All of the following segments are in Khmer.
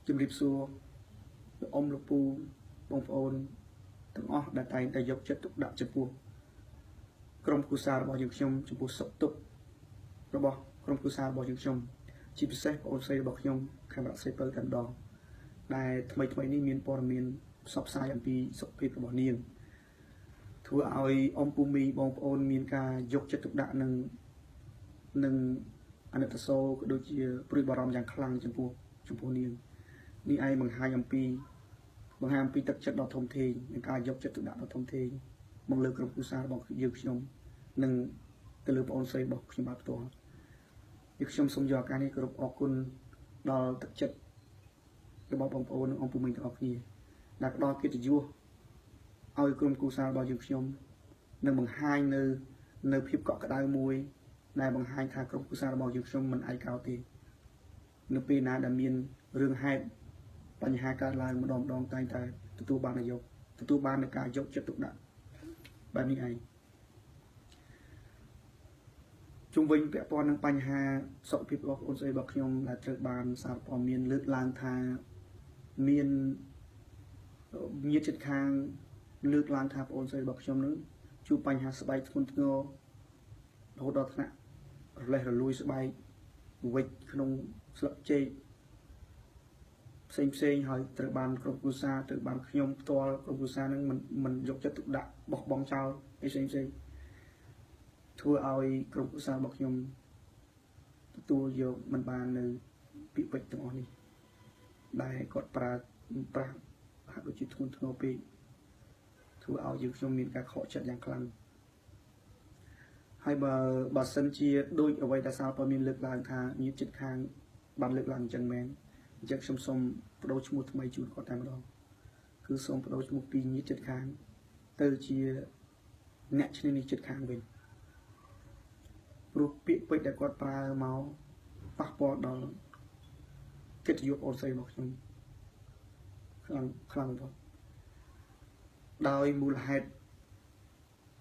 ជំរាបសួរលោកអ៊ំលោកពូបងប្អូនទាំងអស់ដែលតែងតែយកចិត្តទុកដាក់ចំពោះក្រុមគ្រួសាររបស់យើងខ្ញុំចំពោះសុខទុក្ខរបស់ក្រុមគ្រួសាររបស់យើងខ្ញុំជាពិសេសបងប្អូនស្រីរបស់ខ្ញុំខេមរៈស្រីពៅតែម្ដងដែលថ្មីៗនេះមានព័ត៌មានផ្សព្វផ្សាយអំពីសុខភាពរបស់នាងធ្វើឲ្យអ៊ំពូមីបងប្អូនមានការយកចិត្តទុកដាក់នឹងអនិច្ចសោក៏ដូចជាព្រួយបារម្ភយ៉ាងខ្លាំងចំពោះនាងនេះឯងបង្ហាញអំពីទឹកចិត្តដ៏ធំធេងនិងការយកចិត្តទុកដាក់ដ៏ធំធេងមកលើក្រុមគ្រួសាររបស់យើងខ្ញុំនិងទៅលើបងប្អូនស្រីរបស់ខ្ញុំបាទផ្ទាល់នេះខ្ញុំសូមយកឱកាសនេះគោរពអរគុណដល់ទឹកចិត្តរបស់បងប្អូននិងអង្គពូមីងទាំងអស់គ្នាដែលផ្ដល់កិត្តិយសឲ្យក្រុមគ្រួសាររបស់យើងខ្ញុំនិងបង្ហាញនៅភាពកក់ក្ដៅមួយដែលបង្ហាញថាក្រុមគ្រួសាររបស់យើងខ្ញុំមិនឯកោទេនៅពេលណាដែលមានរឿងហេតុបញ្ហាកើតឡើងម្ដងតែងតែទទួលបានទទួលបាននូវការយកចិត្តទុកដាក់បែបនេះឯងជុំវិញពាក់ព័ន្ធនឹងបញ្ហាសុខភាពរបស់បងប្អូនស្រីរបស់ខ្ញុំដែលត្រូវបានសារព័ត៌មានលើកឡើងថាមានញាតិជិតខាងលើកឡើងថាបងប្អូនស្រីរបស់ខ្ញុំនឹងជួបបញ្ហាស្បែកធ្ងន់ធ្ងររហូតដល់ថ្នាក់រលេះរលួយស្បែកវិចក្នុងស្លឹកចេកផ្សេងហើយត្រូវបានក្រុមគ្រួសារត្រូវបានខ្ញុំផ្ទាល់ក្រុមគ្រួសារនឹងមិនយកចិត្តទុកដាក់បោះបង់ចោលអីផ្សេងធ្វើឲ្យក្រុមគ្រួសាររបស់ខ្ញុំទទួលយកមិនបាននៅពាក្យពេចន៍ទាំងអស់នេះដែលគាត់ប្រើប្រាស់ហាក់ដូចជាធ្ងន់ធ្ងរពេកធ្វើឲ្យយើងខ្ញុំមានការខកចិត្តយ៉ាងខ្លាំងហើយបើសិនជាដូចអ្វីដែលសារព័ត៌មានលើកឡើងថាញាតិជិតខាងបានលើកឡើងអញ្ចឹងមែនអញ្ចឹងខ្ញុំសូមប្ដូរឈ្មោះថ្មីជូនគាត់តែម្ដងគឺសូមប្ដូរឈ្មោះពីញាតិជិតខាងទៅជាអ្នកឈ្នានីសជិតខាងវិញព្រោះពាក្យពេចន៍ដែលគាត់ប្រើមកប៉ះពាល់ដល់កិត្តិយសអូនស្រីរបស់ខ្ញុំខ្លាំងបំផុតដោយមូលហេតុ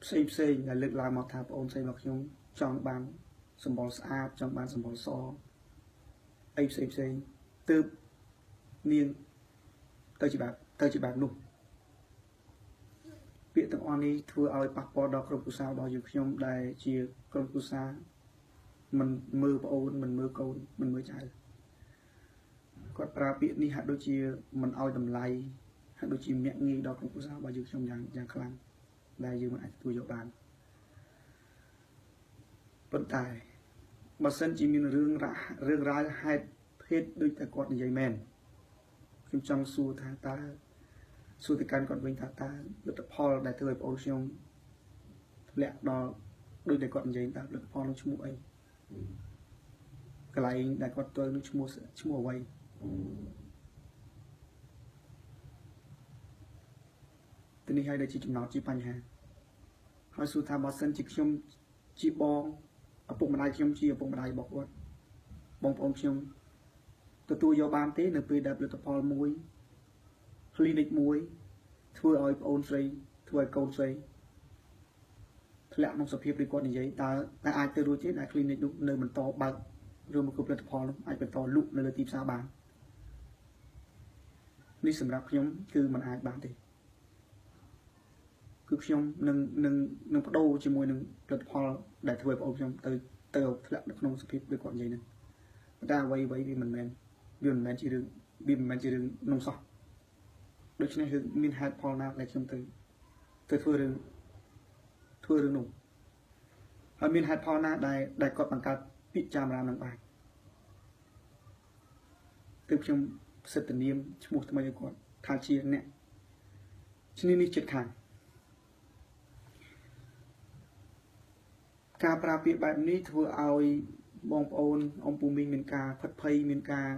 ផ្សេងដែលលើកឡើងមកថាបងអូនស្រីរបស់ខ្ញុំចង់បានសម្បុរស្អាតចង់បានសម្បុរសអីផ្សេងទើបនាងទៅជាបែបនោះពាក្យទាំងអស់នេះធ្វើឲ្យប៉ះពាល់ដល់ក្រុមគ្រួសាររបស់យើងខ្ញុំដែលជាក្រុមគ្រួសារមិនមើលប្អូនមិនមើលកូនមិនមើលចៅគាត់ប្រើពាក្យនេះហាក់ដូចជាមិនឲ្យតម្លៃហាក់ដូចជាមាក់ងាយដល់ក្រុមគ្រួសាររបស់យើងខ្ញុំយ៉ាងខ្លាំងដែលយើងមិនអាចទទួលយកបានប៉ុន្តែបើសិនជាមានរឿងរ៉ាវហេតុភេទដូចតែគាត់និយាយមែនខ្ញុំចង់សួរថាតើសួរទៅកាន់គាត់វិញថាតើលទ្ធផលដែលធ្វើឲ្យបងប្អូនខ្ញុំធ្លាក់ដល់ដូចតែគាត់និយាយតើលទ្ធផលនឹងឈ្មោះអីកន្លែងដែលគាត់ទៅនឹងឈ្មោះអ្វីទីនេះហើយដែលជាចំណោទជាបញ្ហាហើយសួរថាបើសិនជាខ្ញុំជាបងឪពុកម្ដាយខ្ញុំជាឪពុកម្ដាយរបស់គាត់បងប្អូនខ្ញុំទទួលយកបានទេនៅពេលដែលផលិតផលមួយ clinic មួយធ្វើឲ្យប្អូនស្រីធ្វើឲ្យកូនស្រីធ្លាក់ក្នុងសភាពដូចគាត់និយាយតើអាចទៅរួចទេដែល clinic នោះនៅបន្តបើកឬមកផលិតផលនោះអាចបន្តលក់នៅលើទីផ្សារបាននេះសម្រាប់ខ្ញុំគឺមិនអាចបានទេគឺខ្ញុំនឹងបដូរជាមួយនឹងផលិតផលដែលធ្វើឲ្យប្អូនខ្ញុំទៅធ្លាក់នៅក្នុងសភាពដូចគាត់និយាយហ្នឹងប៉ុន្តែអ្វីវាមិនមែនជារឿងវាមិនមែនជារឿងនំសោះដូច្នេះគឺមានហេតុផលណាដែលខ្ញុំទៅធ្វើរឿងនោះហើយមានហេតុផលណាដែលគាត់បង្កើតពាក្យចាមរាមនឹងបានទើបខ្ញុំសិទ្ធិនាមឈ្មោះថ្មីឲ្យគាត់ថាជាអ្នកឈ្នានីសជិតខាងការប្រើពាក្យបែបនេះធ្វើឲ្យបងប្អូនអង្គពូមីងមានការផិតភ័យមានការ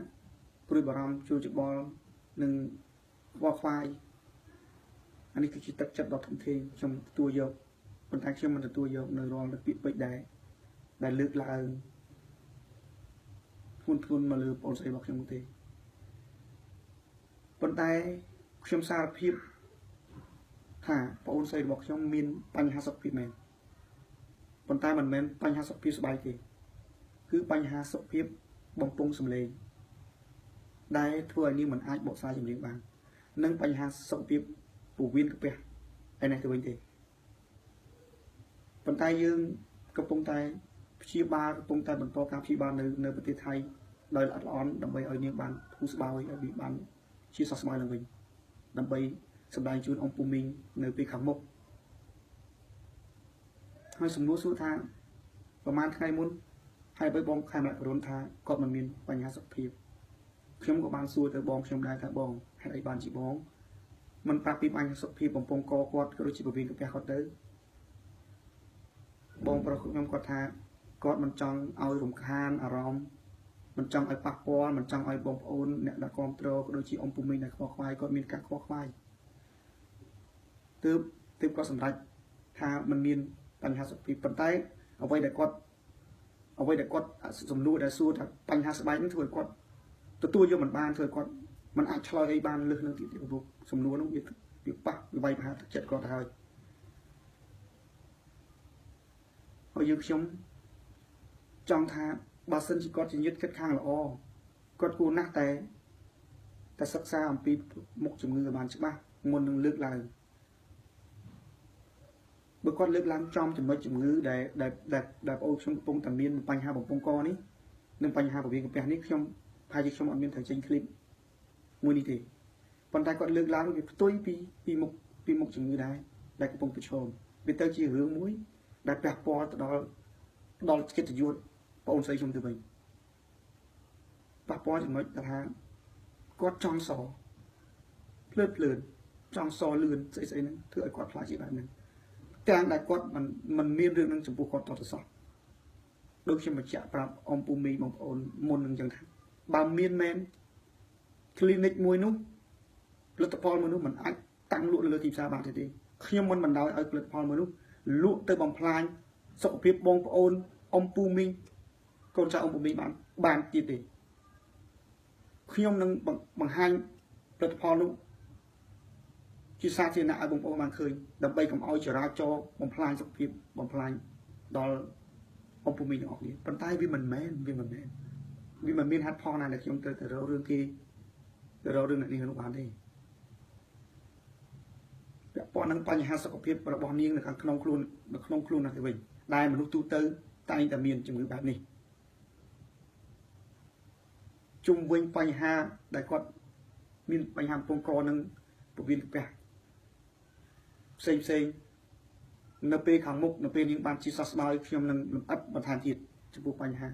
ព្រួយបារម្ភជួលច្បល់និងខ្វល់ខ្វាយអានេះគឺជាទឹកចិត្តដ៏ធំធេងខ្ញុំទទួលយកប៉ុន្តែខ្ញុំមិនទទួលយកនៅរាល់ពាក្យពេចន៍ដែលលើកឡើងធ្ងន់មកលើបងស្រីរបស់ខ្ញុំនោះទេប៉ុន្តែខ្ញុំសារភាពថាបងស្រីរបស់ខ្ញុំមានបញ្ហាសុខភាពមែនប៉ុន្តែមិនមែនបញ្ហាសុខភាពស្បែកទេគឺបញ្ហាសុខភាពបំពង់សម្លេង ដែលធ្វើឲ្យនាងមិនអាចបកស្រាយចម្រៀងបាននិងបញ្ហាសុខភាពពោះវៀនកាពះឯនេះទៅវិញទេប៉ុន្តែយើងកំពុងតែព្យាបាលកំពុងតែបន្តការព្យាបាលនៅប្រទេសថៃដោយល្អិតល្អន់ដើម្បីឲ្យនាងបានធូរស្បើយឲ្យវាបានជាសះស្បើយឡើងវិញដើម្បីសម្ដែងជូនអង្គពូមីងនៅពេលខាងមុខហើយសំណួរសួរថាប្រហែលថ្ងៃមុនហើយបើបងខេមរៈករុនថាគាត់មិនមានបញ្ហាសុខភាពខ្ញុំក៏បានសួរទៅបងខ្ញុំដែរថាបងហេតុអីបានជាបងមិនប្រាប់ពីបញ្ហាសុខភាពបំពង់កគាត់ក៏ដូចជាពវៀនកាពះគាត់ទៅបងប្រុសខ្ញុំគាត់ថាគាត់មិនចង់ឲ្យរំខានអារម្មណ៍មិនចង់ឲ្យប៉ះពាល់មិនចង់ឲ្យបងប្អូនអ្នកដែលគ្រប់គ្រងក៏ដូចជាអង្គពូមីងដែលខ្វល់ខ្វាយគាត់មានការខ្វល់ខ្វាយទើបគាត់សម្រេចថាមិនមានបញ្ហាសុខភាពប៉ុន្តែអ្វីដែលគាត់សំណួរដែលសួរថាបញ្ហាស្បែកនឹងធ្វើឲ្យគាត់ទទួលយកមិនបានធ្វើឲ្យគាត់មិនអាចឆ្លើយអីបានលើសនឹងទៀតទេព្រោះសំណួរនោះវាប៉ះវាវាយប្រហារទឹកចិត្តគាត់ទៅហើយហើយយើងខ្ញុំចង់ថាបើសិនជាគាត់ជាញាតិគិតខាងល្អគាត់គួរណាស់តែសិក្សាអំពីមុខជំងឺឲ្យបានច្បាស់មុននឹងលើកឡើងបើគាត់លើកឡើងចំចំណុចជំងឺដែលដែលដែលបងខ្ញុំកំពុងតែមានបញ្ហាបំពង់កនេះនិងបញ្ហាពវៀនកាពះនេះខ្ញុំប្រហែលជាខ្ញុំអត់មានត្រូវចេញឃ្លីបមួយនេះទេប៉ុន្តែគាត់លើកឡើងវាផ្ទុយពីមុខជំងឺដែរដែលកំពុងប្រឈមវាទៅជារឿងមួយដែលពាក់ព័ន្ធទៅដល់កិត្តិយសបងស្រីខ្ញុំទៅវិញប៉ះពាល់ចំណុចថាគាត់ចង់សភ្លើតភ្លើនចង់សលឿនស្អីហ្នឹងធ្វើឲ្យគាត់ខ្លាចជាបែបហ្នឹងទាំងដែលគាត់មិនមានរឿងនឹងចំពោះគាត់តទៅសោះដូចខ្ញុំបញ្ជាក់ប្រាប់អំពូមីបងប្អូនមុននឹងចឹងថាបើមានមែន clinic មួយនោះផលិតផលមួយនោះមិនអាចតាំងលក់លើទីផ្សារបានទេខ្ញុំមិនបណ្ដោយឲ្យផលិតផលមួយនោះលក់ទៅបំផ្លាញសុខភាពបងប្អូនអំពូមីងកូនចៅអំពូមីងបានទៀតទេខ្ញុំនឹងបង្ហាញផលិតផលនោះជាសាធារណៈឲ្យបងប្អូនបានឃើញដើម្បីកុំឲ្យចរាចរណ៍បំផ្លាញសុខភាពបំផ្លាញដល់អំពូមីងទាំងអស់គ្នាប៉ុន្តែវាមិនមែនវាមិនមានហេតុផលណាដែលខ្ញុំត្រូវទៅរករឿងគេទៅរករឿងអ្នកនេះនោះបានទេពាក់ព័ន្ធនឹងបញ្ហាសុខភាពរបស់នាងនៅខាងក្នុងខ្លួននៅក្នុងខ្លួននោះទៅវិញដែលមនុស្សទូទៅតែងតែមានជំងឺបែបនេះជុំវិញបញ្ហាដែលគាត់មានបញ្ហាបំពង់កនិងពវៀនកាពះផ្សេងនៅពេលខាងមុខនៅពេលនាងបានជាសះស្បើយខ្ញុំនឹងលម្អិតបន្ថែមទៀតចំពោះបញ្ហា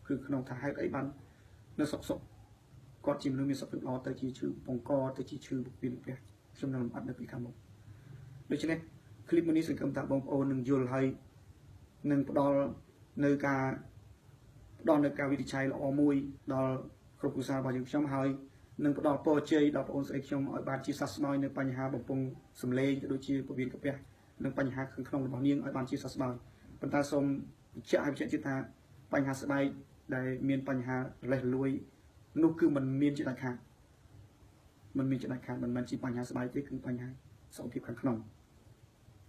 គឺក្នុងថាហេតុអីបាននៅសុខគាត់ជាមនុស្សមានសុខភាពល្អទៅជាឈឺបំពង់កទៅជាឈឺពវៀនកាពះខ្ញុំនឹងលម្អិតនៅពេលខាងមុខដូច្នេះឃ្លីបមួយនេះសង្ឃឹមថាបងប្អូននឹងយល់ហើយនឹងផ្ដល់នៅការវិនិច្ឆ័យល្អមួយដល់គ្រប់គ្រួសាររបស់យើងខ្ញុំហើយនឹងផ្ដល់ពរជ័យដល់បងប្អូនស្រីខ្ញុំឲ្យបានជាសះស្បើយនៅបញ្ហាបំពង់សម្លេងក៏ដូចជាពវៀនកាពះនិងបញ្ហាខាងក្នុងរបស់នាងឲ្យបានជាសះស្បើយប៉ុន្តែសូមបញ្ជាក់ឲ្យបញ្ជាក់ទៀតថាបញ្ហាស្បែកដែលមានបញ្ហារលេះរលួយនោះគឺមិនមានជាដាច់ខាតមិនមានជាដាច់ខាតមិនមែនជាបញ្ហាស្បែកទេគឺបញ្ហាសុខភាពខាងក្នុង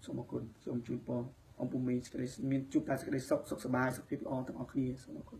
សូមអរគុណសូមជូនពរអំពូមីសេចក្តីមានជួបតែសេចក្តីសុខសប្បាយសុខភាពល្អទាំងអស់គ្នាសូមអរគុណ